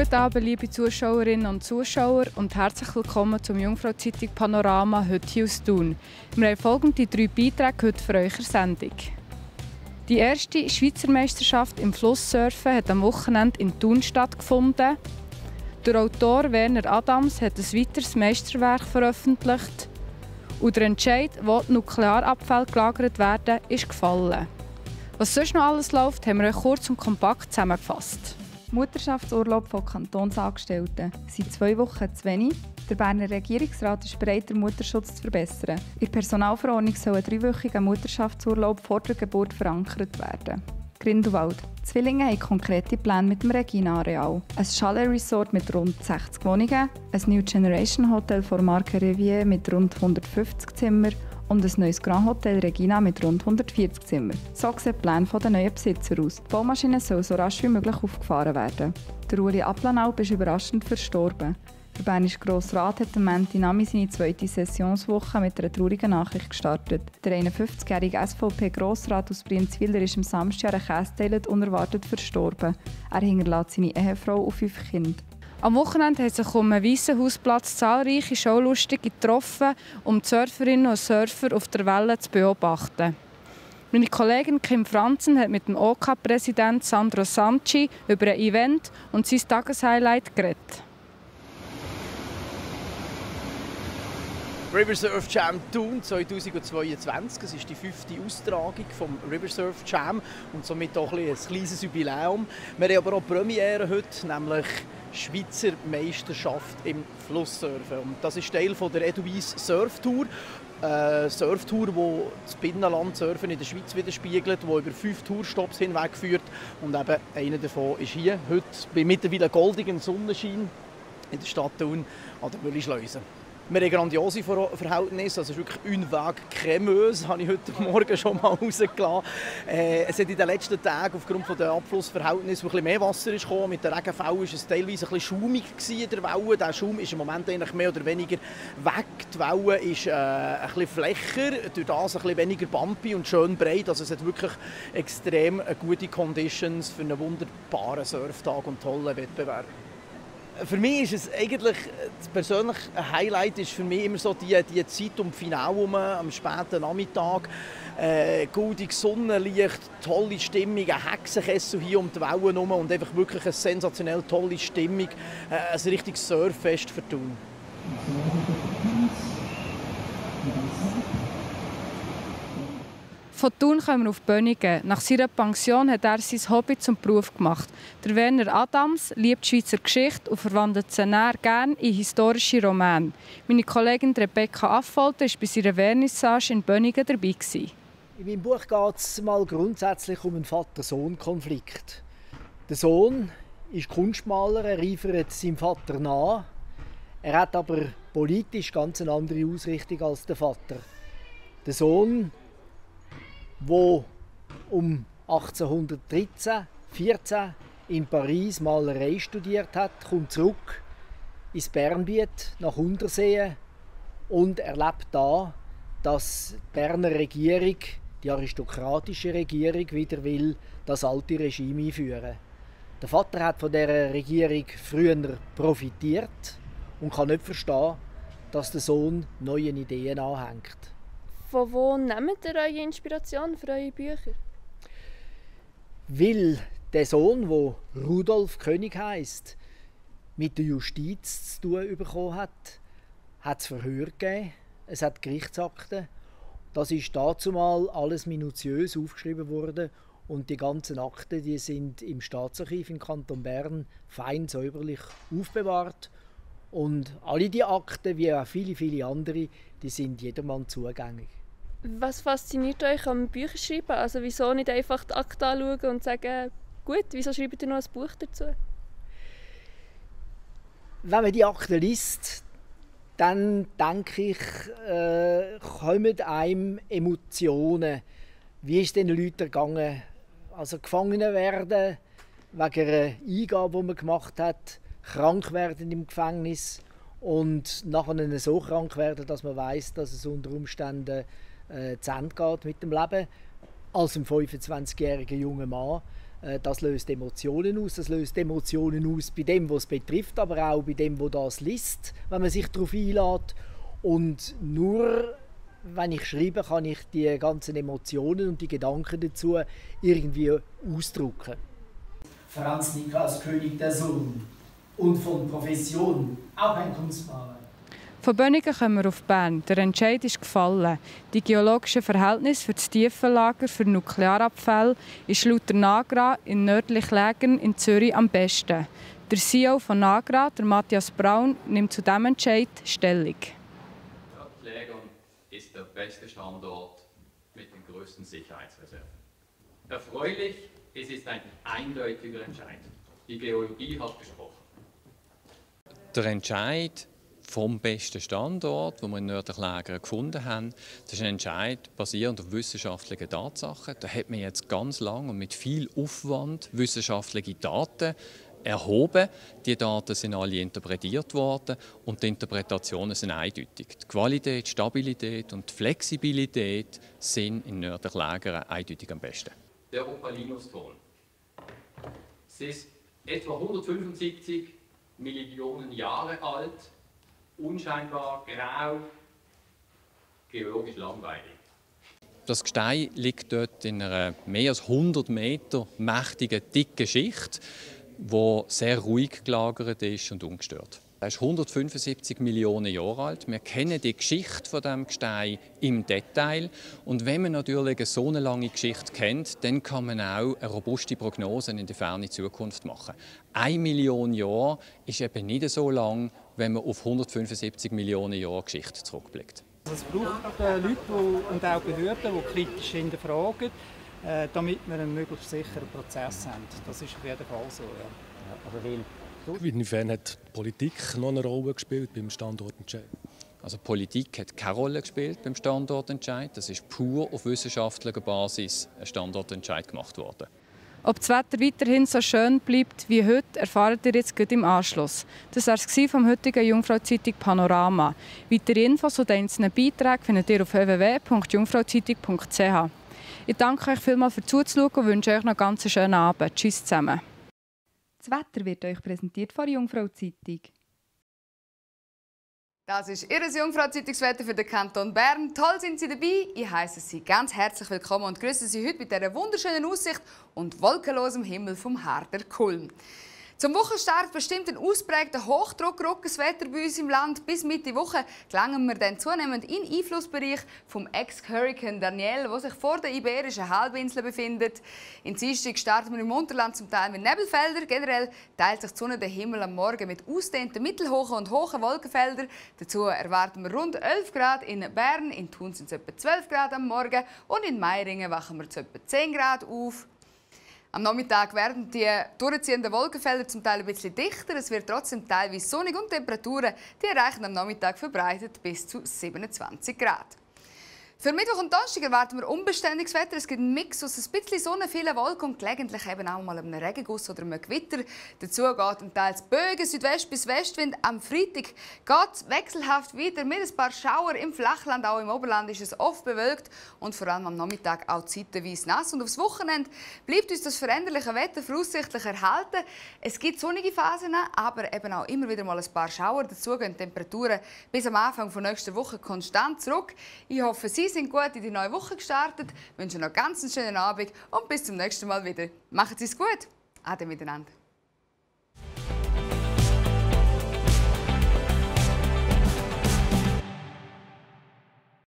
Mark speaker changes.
Speaker 1: Guten Abend, liebe Zuschauerinnen und Zuschauer, und herzlich willkommen zum Jungfrau-Zeitung Panorama heute hier aus Thun. Wir haben folgende 3 Beiträge heute für eure Sendung. Die erste Schweizer Meisterschaft im Flusssurfen hat am Wochenende in Thun stattgefunden. Der Autor Werner Adams hat ein weiteres Meisterwerk veröffentlicht. Und der Entscheid, wo die Nuklearabfälle gelagert werden, ist gefallen. Was sonst noch alles läuft, haben wir euch kurz und kompakt zusammengefasst.
Speaker 2: Mutterschaftsurlaub von Kantonsangestellten. Seit 2 Wochen zu wenig. Der Berner Regierungsrat ist bereit, den Mutterschutz zu verbessern. In der Personalverordnung soll ein 3-wöchiger Mutterschaftsurlaub vor der Geburt verankert werden. Grindelwald. Zwillinge haben konkrete Pläne mit dem Regina-Areal. Ein Chalet-Resort mit rund 60 Wohnungen, ein New Generation Hotel von Marke Revier mit rund 150 Zimmern und ein neues Grand Hotel Regina mit rund 140 Zimmern. So sieht der Plan der neuen Besitzer aus. Die Baumaschine soll so rasch wie möglich aufgefahren werden. Der Uli Applanalp ist überraschend verstorben. Der bernische Grosse Rat hat am Ende Nami seine 2. Sessionswoche mit einer traurigen Nachricht gestartet. Der 51-jährige SVP-Grossrat aus Brienzwiller ist am Samstag an Kästeilend unerwartet verstorben. Er hinterlässt seine Ehefrau und 5 Kinder.
Speaker 1: Am Wochenende haben sich um den Weissenhausplatz zahlreiche Schaulustige getroffen, um die Surferinnen und Surfer auf der Welle zu beobachten. Meine Kollegin Kim Franzen hat mit dem OK-Präsident Sandro Sanci über ein Event und sein Tageshighlight geredet.
Speaker 3: Riversurf Jam Thun 2022. Es ist die 5. Austragung vom Riversurf Jam und somit auch ein kleines Jubiläum. Wir haben aber auch Premiere heute, nämlich Schweizer Meisterschaft im Flusssurfen. Und das ist Teil von der Edelweiss Surftour. Surftour, die das Binnenlandsurfen in der Schweiz widerspiegelt, die über 5 Tourstops hinweg führt. Und eben einer davon ist hier heute bei mittlerweile goldigem Sonnenschein in der Stadt Thun an der Müllischleuse. Wir haben grandiose Verhältnisse, also wirklich une vague crémeuse, habe ich heute Morgen schon mal rausgelassen. Es hat in den letzten Tagen aufgrund der Abflussverhältnisse, wo ein bisschen mehr Wasser ist gekommen, mit den Regenfällen war es teilweise ein bisschen schaumig in der Welle. Der Schaum ist im Moment eigentlich mehr oder weniger weg. Die Welle ist ein bisschen flächer, durch das ein bisschen weniger bumpy und schön breit. Also es hat wirklich extrem gute Conditions für einen wunderbaren Surftag und tollen Wettbewerb. Für mich ist es eigentlich, das persönliche Highlight ist für mich immer so die Zeit um das Finale am späten Nachmittag. Goldiges Sonnenlicht, tolle Stimmung, ein Hexenkessel hier um die Wellen herum und einfach wirklich eine sensationell tolle Stimmung. Ein richtiges Surffest für Thun.
Speaker 1: Von Thun kommen wir auf Bönigen. Nach seiner Pension hat er sein Hobby zum Beruf gemacht. Der Werner Adams liebt die Schweizer Geschichte und verwandelt sie gerne in historische Romane. Meine Kollegin Rebecca Affolter war bei seiner Vernissage in Bönigen dabei.
Speaker 4: In meinem Buch geht es mal grundsätzlich um einen Vater-Sohn-Konflikt. Der Sohn ist Kunstmaler, er eifert seinem Vater nach. Er hat aber politisch ganz eine andere Ausrichtung als der Vater. Der Sohn, der um 1813, 14 in Paris Malerei studiert hat, kommt zurück ins Bernbiet nach Unterseen und erlebt da, dass die Berner Regierung, die aristokratische Regierung, wieder will das alte Regime einführen. Der Vater hat von dieser Regierung früher profitiert und kann nicht verstehen, dass der Sohn neuen Ideen anhängt.
Speaker 5: Von wo nehmt ihr eure Inspiration für eure Bücher?
Speaker 4: Weil der Sohn, der Rudolf König heisst, mit der Justiz zu tun bekommen hat es Verhör gegeben, es hat Gerichtsakten. Das ist dazumal alles minutiös aufgeschrieben worden und die ganzen Akten, die sind im Staatsarchiv im Kanton Bern fein säuberlich aufbewahrt. Und alle die Akten, wie auch viele, viele andere, die sind jedermann zugänglich.
Speaker 5: Was fasziniert euch am Bücherschreiben? Also wieso nicht einfach die Akten anschauen und sagen, gut, wieso schreibt ihr noch ein Buch dazu?
Speaker 4: Wenn man die Akten liest, dann denke ich, kommen einem Emotionen. Wie ist es den Leuten ergangen? Also gefangen werden wegen einer Eingabe, die man gemacht hat, krank werden im Gefängnis und nachher so krank werden, dass man weiß, dass es unter Umständen zu Ende geht mit dem Leben. Als ein 25-jähriger junger Mann Das löst Emotionen aus. Das löst Emotionen aus bei dem, was es betrifft, aber auch bei dem, wo das liest, wenn man sich darauf einlässt. Und nur wenn ich schreibe, kann ich die ganzen Emotionen und die Gedanken dazu irgendwie ausdrücken. Franz Niklas König der Sohn und von Profession auch ein Kunstmaler.
Speaker 1: Von Bönigen kommen wir auf Bern. Der Entscheid ist gefallen. Die geologischen Verhältnisse für das Tiefenlager für Nuklearabfälle ist laut der NAGRA in nördlich Lägern in Zürich am besten. Der CEO von NAGRA, der Matthias Braun, nimmt zu diesem Entscheid Stellung.
Speaker 6: Lägern ist der beste Standort mit den größten Sicherheitsreserven. Erfreulich, es ist ein eindeutiger Entscheid. Die Geologie hat gesprochen.
Speaker 7: Der Entscheid vom besten Standort, den wir in nördlichen Lägern gefunden haben, das ist ein Entscheid basierend auf wissenschaftlichen Tatsachen. Da hat man jetzt ganz lang und mit viel Aufwand wissenschaftliche Daten erhoben. Die Daten sind alle interpretiert worden und die Interpretationen sind eindeutig. Die Qualität, die Stabilität und die Flexibilität sind in nördlichen Lägern eindeutig am besten.
Speaker 6: Der Opalinuston. Es ist etwa 175 Millionen Jahre alt, unscheinbar grau, geologisch langweilig.
Speaker 7: Das Gestein liegt dort in einer mehr als 100 Meter mächtigen, dicken Schicht, die sehr ruhig gelagert ist und ungestört. Er ist 175 Millionen Jahre alt. Wir kennen die Geschichte von dem Gestein im Detail. Und wenn man natürlich so eine lange Geschichte kennt, dann kann man auch eine robuste Prognose in die ferne Zukunft machen. 1 Million Jahre ist eben nicht so lang, wenn man auf 175 Millionen Jahre Geschichte zurückblickt.
Speaker 8: Es braucht Leute und auch Behörden, die kritisch hinterfragen, damit wir einen möglichst sicheren Prozess haben. Das ist auf jeden Fall so. Ja.
Speaker 9: Inwiefern hat die Politik noch eine Rolle gespielt beim Standortentscheid?
Speaker 7: Also die Politik hat keine Rolle gespielt beim Standortentscheid. Das ist pur auf wissenschaftlicher Basis ein Standortentscheid gemacht worden.
Speaker 1: Ob das Wetter weiterhin so schön bleibt wie heute, erfahrt ihr jetzt gleich im Anschluss. Das war es vom heutigen Jungfrau-Zeitung Panorama. Weitere Infos und einzelne Beiträge findet ihr auf www.jungfrauzeitung.ch. Ich danke euch vielmals für Zuschauen und wünsche euch noch einen ganz schönen Abend. Tschüss zusammen.
Speaker 2: Das Wetter wird euch präsentiert von der Jungfrau-Zeitung.
Speaker 10: Das ist Ihr Jungfrau-Zeitungswetter für den Kanton Bern. Toll sind Sie dabei. Ich heiße Sie ganz herzlich willkommen und grüße Sie heute mit dieser wunderschönen Aussicht und wolkenlosem Himmel vom Harder Kulm. Zum Wochenstart bestimmt ein ausprägter Hochdruckrückenwetter Wetter bei uns im Land. Bis Mitte Woche gelangen wir dann zunehmend in den Einflussbereich vom Ex-Hurricane Danielle, der sich vor der Iberischen Halbinsel befindet. In Dienstag starten wir im Unterland zum Teil mit Nebelfeldern. Generell teilt sich die Sonne den Himmel am Morgen mit ausgedehnten mittelhohen und hohen Wolkenfeldern. Dazu erwarten wir rund 11 Grad in Bern, in Thun sind es etwa 12 Grad am Morgen und in Meiringen wachen wir zu etwa 10 Grad auf. Am Nachmittag werden die durchziehenden Wolkenfelder zum Teil ein bisschen dichter. Es wird trotzdem teilweise sonnig und Temperaturen die erreichen am Nachmittag verbreitet bis zu 27 Grad. Für Mittwoch und Donnerstag erwarten wir unbeständiges Wetter. Es gibt einen Mix aus ein bisschen Sonne, vielen Wolken und gelegentlich eben auch mal einem Regenguss oder einem Gewitter. Dazu geht ein teils böiger Südwest- bis Westwind. Am Freitag geht es wechselhaft weiter mit ein paar Schauer im Flachland. Auch im Oberland ist es oft bewölkt und vor allem am Nachmittag auch zeitweise nass. Und aufs Wochenende bleibt uns das veränderliche Wetter voraussichtlich erhalten. Es gibt sonnige Phasen, aber eben auch immer wieder mal ein paar Schauer. Dazu gehen die Temperaturen bis am Anfang der nächsten Woche konstant zurück. Ich hoffe, Sie sind gut in die neue Woche gestartet. Ich wünsche noch ganz einen schönen Abend und bis zum nächsten Mal wieder. Macht es gut. Ade miteinander.